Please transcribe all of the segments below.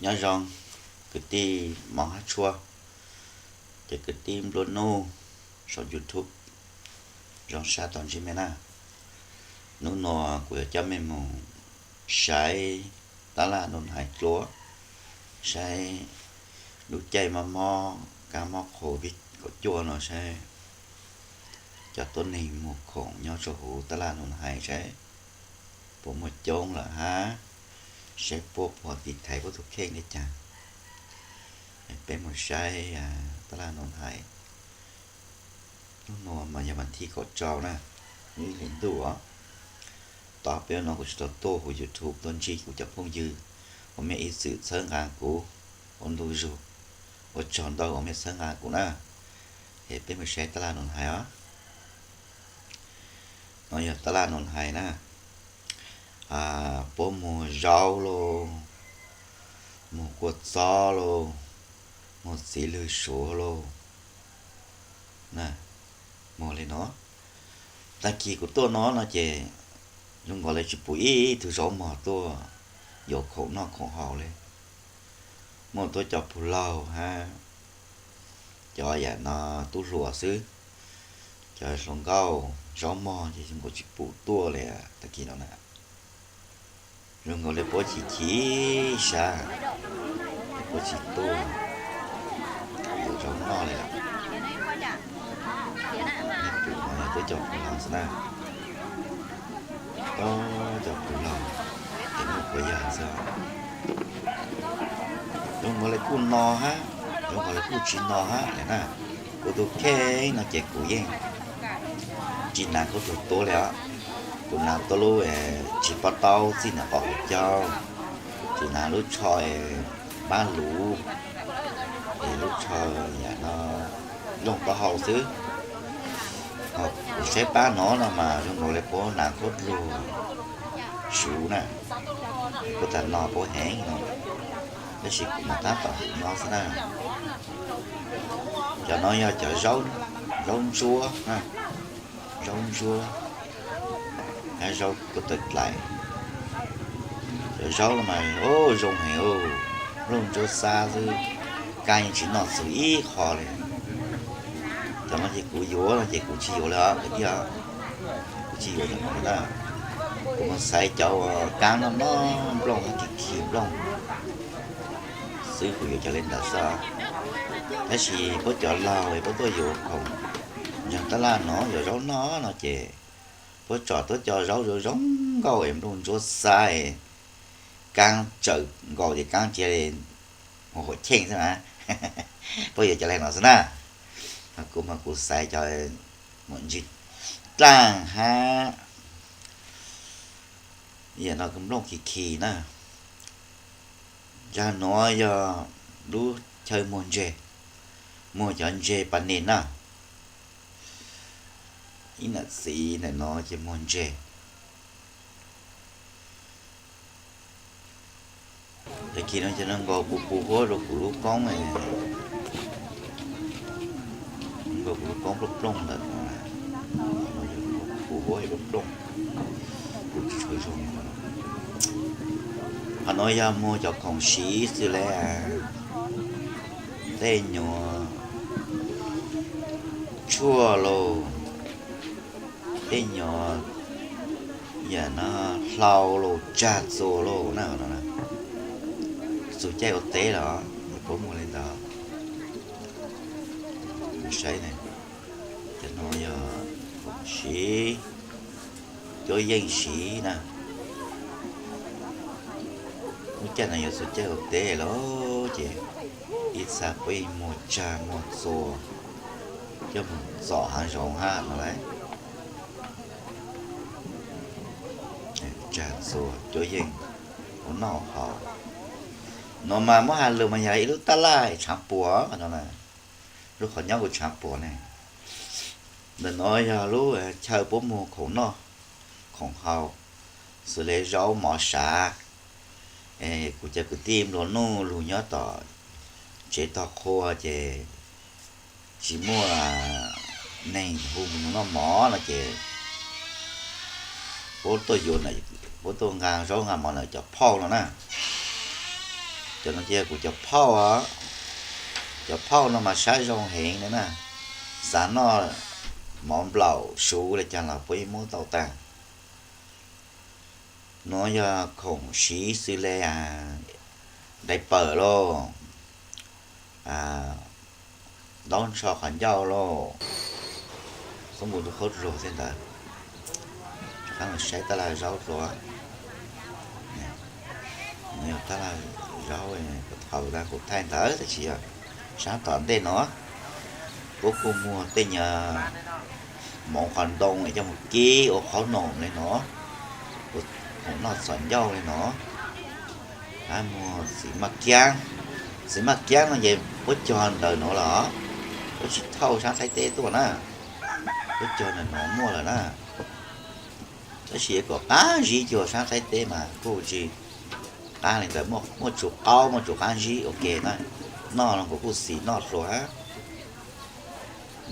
Nyob zoo kwv tij Hmoob hab tshuaj, ces kwv tij nplua nuj saum YouTube, zoo sab tau ntsib mej na. Hnub nuav kuv yuav coj mej moog saib tab laj Noo Hais dlua, saib lub caij mob mob kab mob Covid kaum cuaj no saib cov tuab neeg muag khoom nyob rua huv tab laj Noo Hais saib puas muaj coob lawm hab, saib puab puas tiv thaiv puab tus kheej le caag. Peb moog saib tab laj Noo Hais. Hnub nuav mas yog vas thib kaum rau na, ib hlis ntuj os. Tod peb nuav kuv tsi tau tuaj huv YouTube tuaj ntsib kuv cov phooj ywg uas mej ib txwm txhawb nqaa kuv ua ntu zug, ua tsaug ntau uas mej txhawb nqaa kuv na. Es peb moog saib tab laj Noo Hais os. Nuav yog tab laj Noo Hais na. Puab muag zaub lauj, muag kua txob lauj, muag txiv lwg suav lauj, muag le nuav. Tag kis kuv tuaj no no ces zoo nkaus le tsi pum ib tug zaub mog tuaj yuav khoom noj khoom haus le. Muaj tuab cov pug laug hab cov yam no tub hluas xwb, cov hluas nkauj zaub mog ces zoo nkaus tsi pum tuaj le tag kis no na. Zoo nkaus le puab chim chim sab, puab tsi tuaj yuav zaub noj le lawm. Mej pum no yog tuab cov pug laug xwb na, tuab cov pug laug ces muaj puav yawg xwb. Zoo nkaus le kuj no hab, zoo nkaus le kuj tsi no hab le na. Kuv tus kheej no ces kuv yeej tsi hnav khaub dluag tuab le os. Kuv hnav tuab lub tsi pob taub txij ntawm qhov huv caug, tsi hnav lub tsho pab luv, es lub tsho yam no looj taub hau xwb. Ho kuv saib pab no no mas zoo nkaus le puab hnav khaub dluag suv na, puab tas no puab heev no, tab sis kuv mas tab tom nyob xwb na. Cov no yog cov zaub ntsuab, zaub ntsuab, hab zaub kuv tawg dlais. Cov zaub no mas zoo heev, nplooj ntsuab xab xwb, kab yeej tsi noj txug ib qho le. Cov no ces kuv yuav no ces kuv tsi yuav le os kwv tij, kuv tsi yuav cov no le na. Kuv moog xaiv cov uas kab noj noj nplooj hab khi khi nplooj xwb, kuv yuav cov le ntawd xwb. Tab sis puab cov laug puab tuaj yuav khoom ntsaag tab laj no yuav zaub noj no ces puab tsom tuab cov zaub zoo zoo nkauj es nplooj ntsuab xab es kaab tsawm nkaus ces kaab cia li mus huam cheej xwb na. Puab yuav cov le no xwb na. Kuv mas kuv xaiv cov muaj ntsis dlaaj hab yam no nplooj khi khi na. Nraag nuav yog lub chaw muag ntseg, muag cov ntseg pas nis na. Ib nam txiv ntawm no ces muag ntseg. Tag kis no ces nkaus kuv pus huab rua kuv lub koob, nkaus kuv lub koob plooj plooj ntawm no, pus huab plooj plooj, kuv tsi tshua zoo. Qhov no yog muag cov khoom siv xws le tej nyuag tshuaj lauj, tej nyuag yam no hlau lauj, tsag txuas lauj na, txug caij ua teb los puab muag le ntawd. Saib ne, cov no yog khoom siv, cuab yeej siv na. Lub caij no yuav txug caij ua teb lawm ces ib txha puab yeej muag tsag muag txuas coj moog txom haav zoov hab no lauj. Tsag txuas cuab yeej ua noj haus. No mas muab has lug mas yog ib lub taj laj tshaav puas no, lub qhov nyob kuv tshaav puas ne. Ntawm no yog lub chaw puab muag khoom noj khoom haus, xws le zaub mov sav. Kuv cov kwv tij nplua nuj lug nyob tom tsev tog qhua ces tsis muaj neeg hu mus noj mov no ces puab tuaj yuav, puab tuaj nqa zaub nqa mov ntawm cov phauj no na. Cov no ces yog kuv cov phauj os. Cov phauj no mas sab zoo heev li na. Xav noj mov nplaum suv li cas los puab yeej muab tau tag. Nuav yog khoom siv xws le diaper lauj, ntaub ntsho qhov ncauj lauj, xuab npu ntu qaub zog tej ntawd. Rov qab los saib tab laj zaub dua. Nuav yog tab laj zaub, thaum kuv thaij ntawd tab sis yog sab tom ntej no, puab kuj muag tej nyuag moov qhov ntoo coj mus kib ua qhob noom li no, ua khoom noj txhom ncauj li no. Muag txiv maj kiab, txiv maj kiab no ces puab cog ntawm no los, puab tsis thauj sab Thaib teb tuaj na, puab cog ntawm no muaj lawm na. Tab sis yuav kom qab zib cuag sab Thaib teb mas kuj tsis qab li ntawd, muaj tsum qaub muaj tsum qab zib ua ke na. Noj no kuv kuj xis noj hluas hab.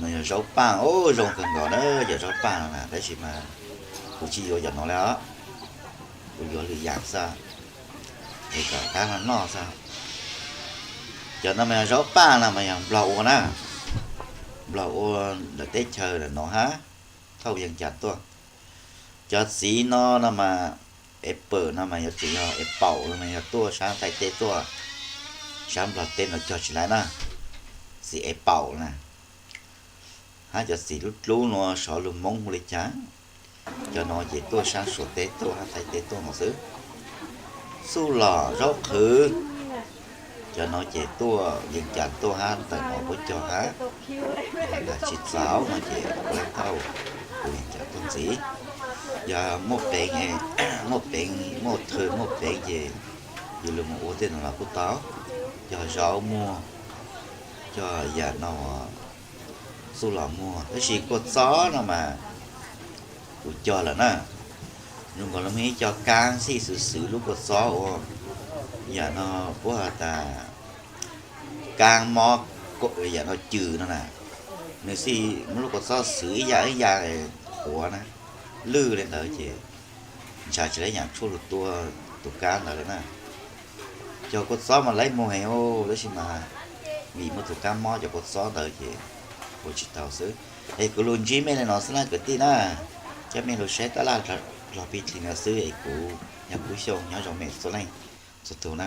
No yog zaub paj, zoo kawg nkaus na cov zaub paj no na, tab sis mas kuv tsis yuav cov no li os, kuv yuav lwm yaam xwb, es kom qab no noj xwb. Cov no mas yog zaub paj no mas yog Nplog ua na, Nplog ua ntawm teb chaws ntawm no hab, thauj yees cas tuaj. Cov txiv no no mas, apple no mas yuav tsum yog apple no mas yog tuaj sab Thaib teb tuaj, sab Nplog teb no cog tsis laib na. Txiv apple na, hab cov txiv dlub dlub no sov lug Moob hu li cas, cov no ces tuaj sab Suav teb tuaj hab Thaib teb tuaj no xwb. Txuj lom zaub qhwv, cov no ces tuaj yees cas tuaj hab ntawm no puab cog hab, tsis txaus no ces puab le thauj yees cas tuaj ntxiv. Yog muaj peev, muaj peev muaj thw muaj peev ces yus lug mus ua tej no los kuj tau. Cog zaub muag, cog yam no, txuj lom muag, tab sis kua txob no mas kuv cog lawm na. Zoo nkaus li muaj ib co kaab xij xwm xwm lub kua txob ua, yam no puab has tas kaab mob, yam no cws no na. Nws xij muab lub kua txob xwm ib yam ib yam qhuav na, lwj li ntawd ces ntshaw tsis laib yaam tshuaj lug tua tus kaab ntawd lawm na. Cog kua txob mas laib muag heev, tab sis mas vim muaj tus kaab mob cov kua txob ntawd ces ua tsis tau xwb. Es kuv lug ntsib mej li no xwb na kwv tij na, coj mej lug saib tab laj dlog pig dlig no xwb es kuv yog Kub Xyooj nyob zoo mej txhua leej txhua tug na.